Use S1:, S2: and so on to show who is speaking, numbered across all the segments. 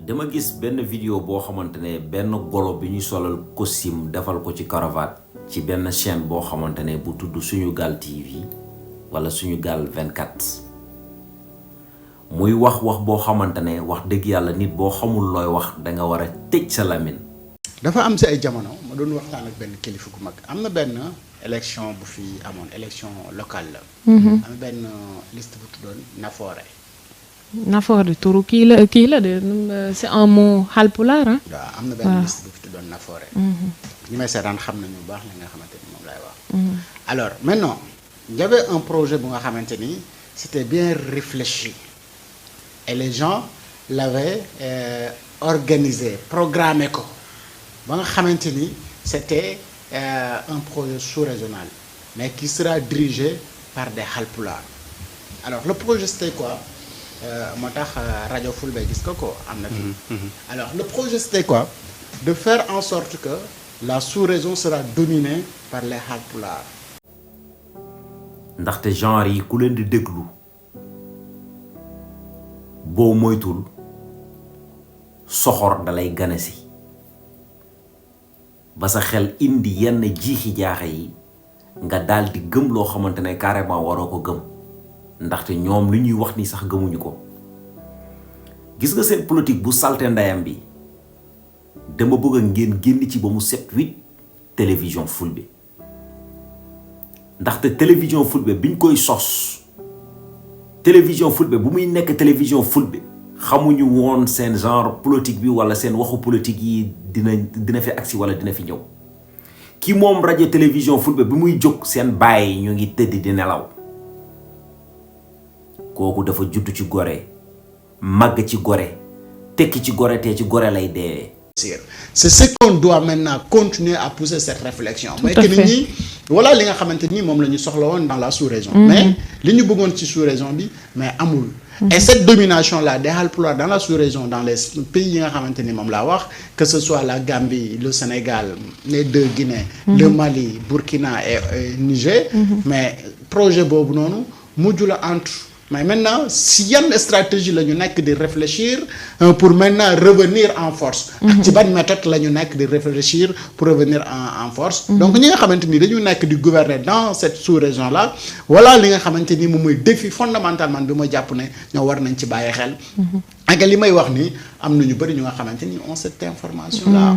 S1: dama gis benn vidéo boo xamante ne benn golo bi ñu solal costume defal ko ci cravate ci benn chaîne boo xamante ne bu tudd Sunugal TV wala Sunugal 24 muy wax boo xamante ne wax dëgg yàlla nit boo xamul looy wax danga war a tëj sa lamin.
S2: dafa am si ay jamono ma doon waxtaan ak benn kilifa gu mag am na benn élection bu fi amoon élection locale la. am na benn liste bu tuddoon Nafoore.
S3: Nafoore turu kii la de c'est un mot halpulaar ah.
S2: waaw am na benn liste bu fi tuddoon Nafoore. ñi may seetaan xam nañu bu baax li nga xamante ni moom laay wax. alors maintenant il y avait un projet bu nga xamante ni c'était bien réfléchi et les gens l'avaient organisé programmé ko ba nga xamante ni c'était un projet sous-régional mais qui sera dirigé par des halpulaar. Alors le projet c'était quoi? moo tax rajo Fulbe gis ko am na fi. Alors le projet c'était quoi? De faire en sorte que la sous-région sera dominée par les halpulaar.
S1: ndaxte genre yi ku leen di déglu boo moytul soxor dalay gane si ba sa xel indi yenn jiixi jaaxe yi nga daal di gëm loo xamante ne carrément waroo ko gëm ndaxte ñoom li ñuy wax ni sax gëmuñu ko. gis nga seen politique bu salte ndayam bi dama bëgg ngeen génn ci ba mu set wit télévision Fulbe ndaxte télévision Fulbe biñ koy sos télévision Fulbe bu muy nekk télévision Fulbe xamuñu woon seen genre politique bi wala seen waxu politique yi dina fi agsi wala dina fi ñëw ki moom rajo télévision Fulbe bi muy jóg seen baay ñu ngi tëdd di nelaw kooku dafa judd ci Gorée màgg ci Gorée tekki ci Gorée te ci Gorée lay deewee.
S2: C'est ce qu'on doit maintenant continuer à pousser cette réflexion. mais que nit ñi voilà li nga xamante ni moom la ñu soxla woon dans la sous-région. mais li ñu bëggoon ci sous-région bi mais amul. et cette domination là des halpulaar dans la sous-région dans les pays yi nga xamante ni moom laa wax que ce soit la Gambie le Sénégal les deux Guinée. le Mali Burkina et Niger. mais projet boobu noonu mujj la entre. mais maintenant si yenn stratégie la ñu nekk di réfléchir pour maintenant revenir en force. ak ci ban méthode la ñu nekk di réfléchir pour revenir en force. donc ñi nga xamante ni dañu nekk di gouverner dans cette sous-région là voilà li nga xamante ni moom mooy défi fondamentalement bi ma jàpp ne ñoo war nañ ci bàyyi xel. ak li may wax ni am na ñu bëri ñu nga xamante ni ont cette information là.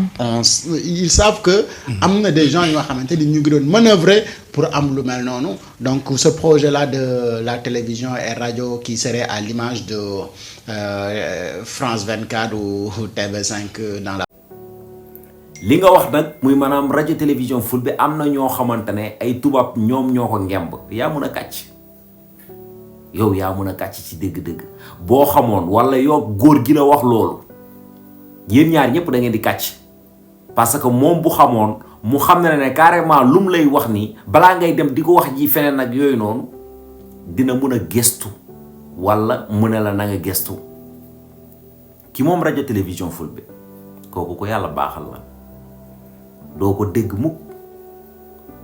S2: ils savent que am na des gens yu nga xamante ni ñu ngi doon manœuvrer pour am lu mel noonu donc ce projet là de la télévision et radio qui serait à l'image de France 24 ou TV5 dans la.
S1: li nga wax nag muy maanaam rajo télévision Fulbe am na ñoo xamante ne ay tubaab ñoom ñoo ko ngemb yaa mën a kàcc yow yaa mën a kàcc ci dëgg-dëgg boo xamoon wala yow góor gi la wax loolu yéen ñaar ñëpp da ngeen di kàcc parce que moom bu xamoon mu xam ne carrément lu mu lay wax nii balaa ngay dem di ko wax ji feneen ak yooyu noonu dina mën a gestu wala mu ne la na nga gestu ki moom rajo télévision Fulbe kooku ko yàlla baaxal la doo ko dégg mukk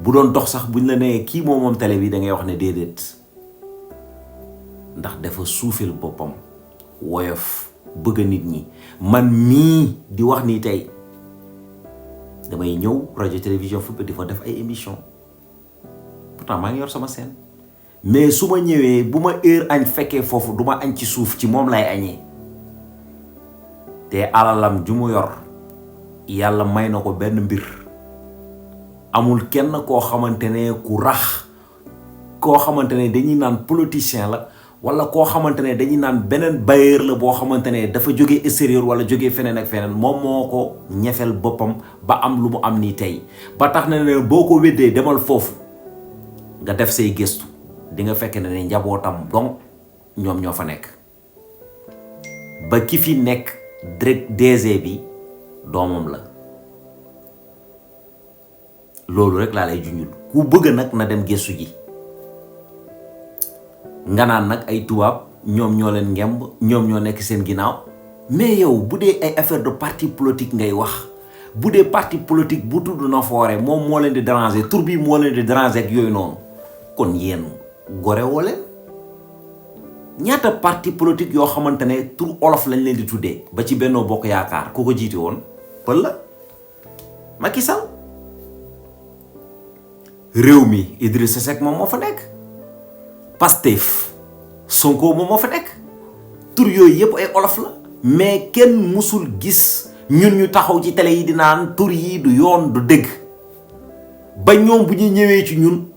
S1: bu doon dox sax buñ la nee kii moom télé bi da ngay wax ne déedéet ndax dafa suufeel boppam woyof bëgg nit ñi man mii di wax nii tey damay ñëw rajo télévision Fulbe di fa def ay émission pourtant maa ngi yor sama scène mais su ma ñëwee bu ma heure añ fekkee foofu du ma añ ci suuf ci moom lay añee te alalam ju mu yor yàlla may na ko benn mbir amul kenn koo xamante ne ku rax koo xamante ne dañuy naan politicien la wala koo xamante ne dañuy naan beneen bailleur la boo xamante ne dafa jógee extérieur wala jógee feneen ak feneen moom moo ko ñefeel boppam ba am lu mu am nii tey ba tax na ne boo ko weddee demal foofu nga def say gëstu di nga fekk ne njabootam donc ñoom ñoo fa nekk ba ki fi nekk direct DG bi doomam la loolu rek laa lay junjul ku bëgg nag na dem gëstu ji nga naan nag ay tubaab ñoom ñoo leen ngemb ñoom ñoo nekk seen ginnaaw mais yow bu dee ay affaire de parti politique ngay wax bu dee parti politique bu tudd Nafoore moom moo leen di déranger tur bi moo leen di déranger ak yooyu noonu kon yéen gore woo leen ñaata parti politique yoo xamante ne tur olof lañ leen di tuddee ba ci Benno Bokk Yaakaar ku ko jiite woon pël la Macky Sall. réew mi Idrissa Seck moom moo fa nekk Pastef Sonko moom moo fa nekk tur yooyu yëpp ay olof la mais kenn musul gis ñun ñu taxaw ci télé yi di naan tur yi du yoon du dëgg ba ñoom bu ñu ñëwee ci ñun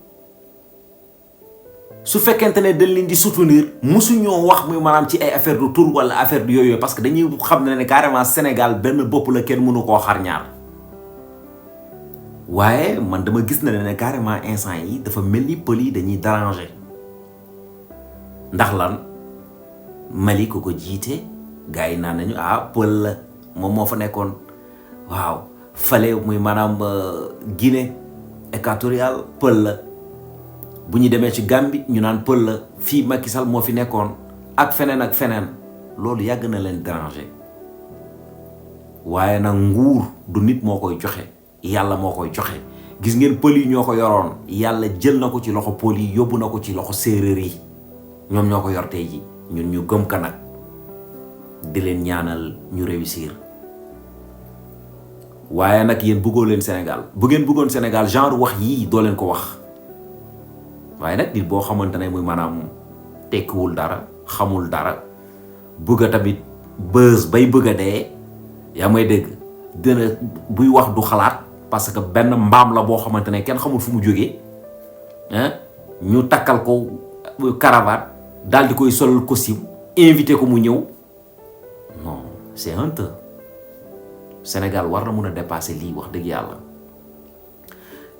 S1: su fekkente ne dañ leen di soutenir musuñoo wax muy maanaam ci ay affaire du tur wala affaire du yooyu parce que dañuy xam ne carrément Sénégal benn bopp la kenn mënu koo xar ñaar waaye man dama gis ne carrément instant yi dafa mel ni pël yi dañuy déranger ndax lan Mali ko jiite gars yi naan nañu pël la moom moo fa nekkoon waaw fale muy maanaam Guinée équatoriale pël la bu ñu demee ci Gambie ñu naan pël la fii Macky Sall moo fi nekkoon ak feneen loolu yàgg na leen déranger waaye nag nguur du nit moo koy joxe yàlla moo koy joxe gis ngeen pël yi ñoo ko yoroon yàlla jël na ko ci loxo pël yi yóbbu na ko ci loxo séeréer yi ñoom ñoo ko yor tey ji ñun ñu gëm ka nag di leen ñaanal ñu réussir waaye nag yéen bëggoo leen Sénégal bu ngeen bëggoon Sénégal genre wax yii doo leen ko wax waaye nag nit boo xamante ne muy maanaam tekkiwul dara xamul dara bëgg a tamit buzz bay bëgg a dee yaa may dégg dina buy wax du xalaat parce que benn mbaam la boo xamante ne kenn xamul fu mu jógee ñu takkal ko cravate daal di koy solal costume invité ko mu ñëw non c'est honteux Sénégal war na mun a dépasser lii wax dëgg yàlla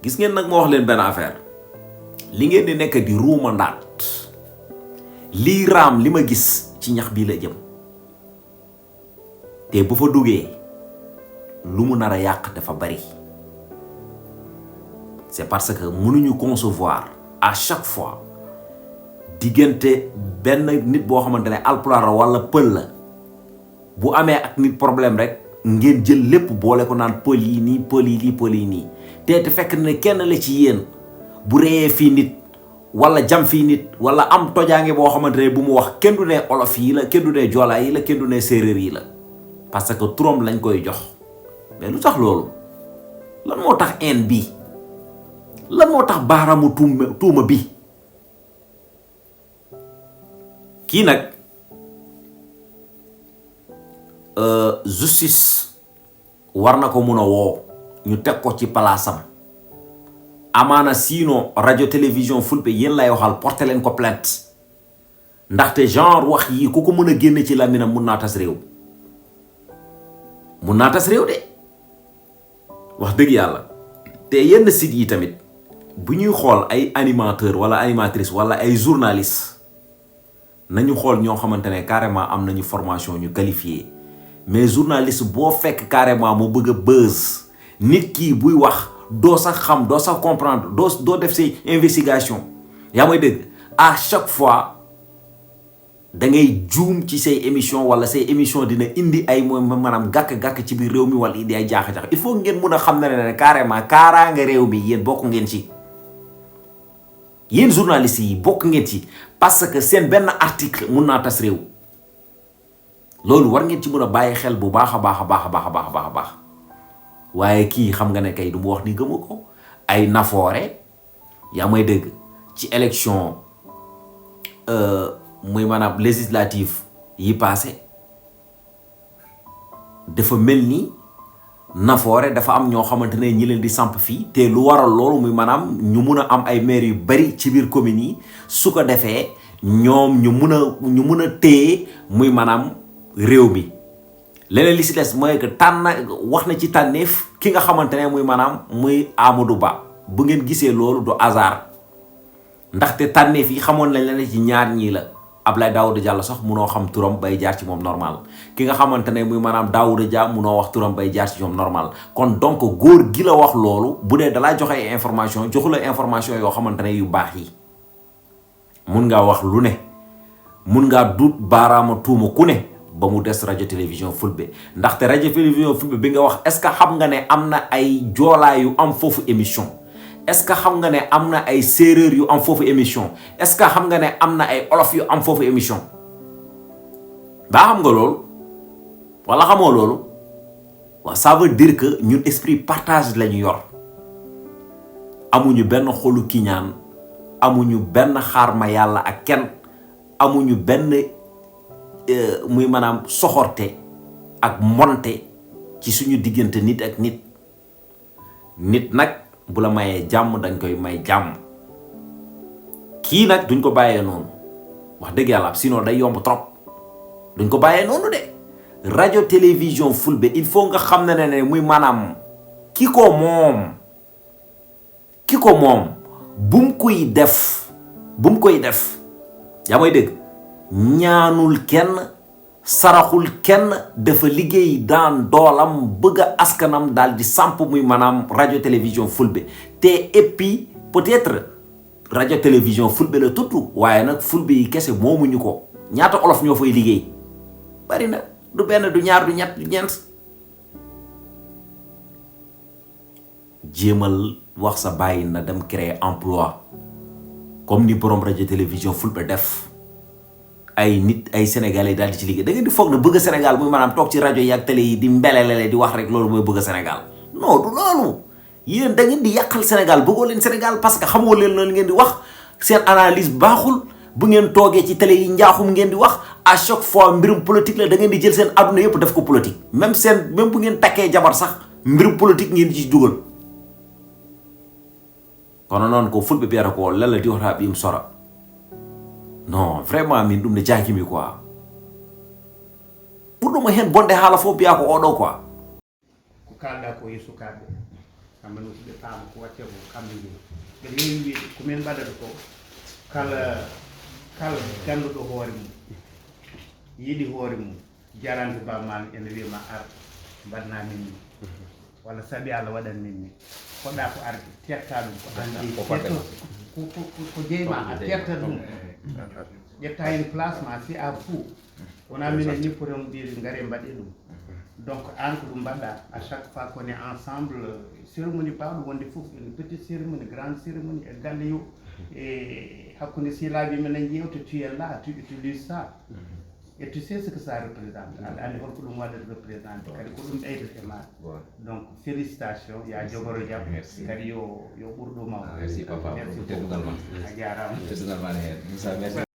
S1: gis ngeen nag moo wax leen benn affaire li ngeen di nekk di ruuma ndaat lii raam li ma gis ci ñax bii la jëm te bu fa duggee lu mu nar a yàq dafa bari c'est parce que mënuñu concevoir à chaque fois diggante benn nit boo xamante ne alpulaar wala pël la bu amee ak nit problème rek ngeen jël lépp boole ko naan pël yi nii pël yi lii pël yi nii te fekk ne kenn la ci yéen bu reyee fii nit wala jam fii nit wala am tojaange boo xamante ne bu mu wax kenn du ne olof yi la kenn du ne joolaa yi la kenn du ne séeréer yi la parce que turam lañ koy jox mais lu tax loolu lan moo tax haine bi lan moo tax baaraamu tuuma bi kii nag justice war na ko mun a woo ñu teg ko ci palaasam amaana sinon radio télévision Fulbe yéen lay waxal porté leen ko plainte ndaxte genre wax yi ku ko mën a génne ci làmmiñam mun naa tas réew de wax dëgg yàlla te yenn sites yi tamit bu ñuy xool ay animateur wala animatrice wala ay journaliste nañu xool ñoo xamante ne carrément am nañu formation ñu qualifié mais journaliste boo fekk carrément mu bëgg a buzz nit kii buy wax doo sax xam doo sax comprendre doo def say investigation yaa may dégg à chaque fois da ngay juum ci say émission wala say émission dina indi ay mooy maanaam gàkk-gàkk ci biir réew mi wala indi ay jaax-jaax il faut ngeen mun a xam ne carrément kaaraanga réew mi yéen bokk ngeen ci yéen journalistes yi bokk ngeen ci parce que seen benn article mun naa tas réew loolu war ngeen ci mun a bàyyi xel bu baax a baax waaye kii xam nga ne kay du mu wax ni gëmu ko ay nafoore yaa may dégg ci élection muy maanaam législative yi passé dafa mel ni nafoore dafa am ñoo xamante ne ñi leen di samp fii te lu waral loolu muy maanaam ñu mun a am ay maire yu bari ci biir communes yi su ko defee ñoom ñu mun a téye muy maanaam réew mi leneen li si des mooy que wax na ci tànneef ki nga xamante ne muy maanaam muy Amadou Ba bu ngeen gisee loolu du hasard ndaxte tànneef yi xamoon nañ leen ci ñaar ñii la Abdoulaye Daouda Diallo sax munoo xam turam bay jaar ci moom normal ki nga xamante ne muy maanaam Daouda Dia munoo wax turam bay jaar ci moom normal kon donc góor gi la wax loolu bu dee dalaa joxe information joxu la information yoo xamante ne yu baax yi mun ngaa wax lu ne mun ngaa dut baaraama tuuma ku ne ba mu des radio télévision Fulbe ndaxte radio télévision Fulbe bi nga wax est-ce que xam nga ne am na ay joolaa yu am foofu émission est-ce que xam nga ne am na ay séeréer yu am foofu émission est-ce que xam nga ne am na ay olof yu am foofu émission baa xam nga loolu wala xamoo loolu waaw ça veut dire que ñun esprit partage lañu yor amuñu benn xolu kiñaan amuñu benn xaar ma yàlla ak kenn amuñu benn muy maanaam soxorte ak mbonte ci suñu diggante nit ak nit nag bu la mayee jàmm dañ koy may jàmm kii nag duñ ko bàyyee noonu wax dëgg yàlla sinon day yomb trop duñ ko bàyyee noonu de radio télévision Fulbe il faut nga xam ne muy maanaam ki ko moom bum koy def yaa may dégg ñaanul kenn saraxul kenn dafa liggéey daan doolam bëgg a askanam daal di samp muy maanaam radio télévision Fulbe te et puis peut-être radio télévision Fulbe la tudd waaye nag Fulbe yi kese moomuñu ko ñaata olof ñoo fay liggéey bari na du benn du ñaar du ñett du ñeent jéemal wax sa bàyyi na dem créer emploi comme ni borom radio télévision Fulbe def ay nit ay sénégalais daal di ci liggéey da ngeen di foog na bëgg Sénégal muy maanaam toog ci rajo yi ak télé yi di mbelelele di wax rek loolu mooy bëgg Sénégal non du loolu yéen da ngeen di yàqal Sénégal bëggoo leen Sénégal parce que xamoo leen loolu ngeen di wax seen analyse baaxul bu ngeen toogee ci télé yi njaaxum ngeen di wax à chaque fois mbirum politique la da ngeen di jël seen adduna yëpp def ko politique même bu ngeen takkee jabar sax mbirum politique ngeen di ci dugal kono noon ko Fulbe biyata ko lalla di wata ɓiim sora non vraiment min ɗum ne jaakimi quoi ɓurɗomo hen bonde haala fof biya ko oɗo quoi
S4: ko kalɗa ko e sukaɓe kamɓe no ɓe paama ko watte ko kamɓe joni ɓeɗa heewi wiide komin mbaɗata ko kala ganduɗo hoore mum yiiɗi hoore mum jarande bamami ene wiyama ar mbaɗna min ni walla saabi Allah waɗan min ni poɗɗa ko arde terta ɗum ko andi ko jeyma a terta ɗum ƴetta hen place ma si a fou wona minen ni poton mbiyde gaare mbaɗe ɗum donc an ko ɗum mbaɗɗa à chaque fois qu'on est ensemble cérémonie bawɗo wonde foof une petite cérémonie grande cérémonie e galle yo e hakkude silaɓe minen ƴewta tu es là tu utilises ça et tu sais ce que ça représente aɗa andi holko ɗum waɗata représenté kadi ko ɗum ɓeydete ma donc félicitations ya jogoro jaam kadi yo ɓurɗo mawɗo
S5: merci papa
S4: merci
S5: teddugal ma
S4: a jarama
S5: teddugal ma hen Moussa merci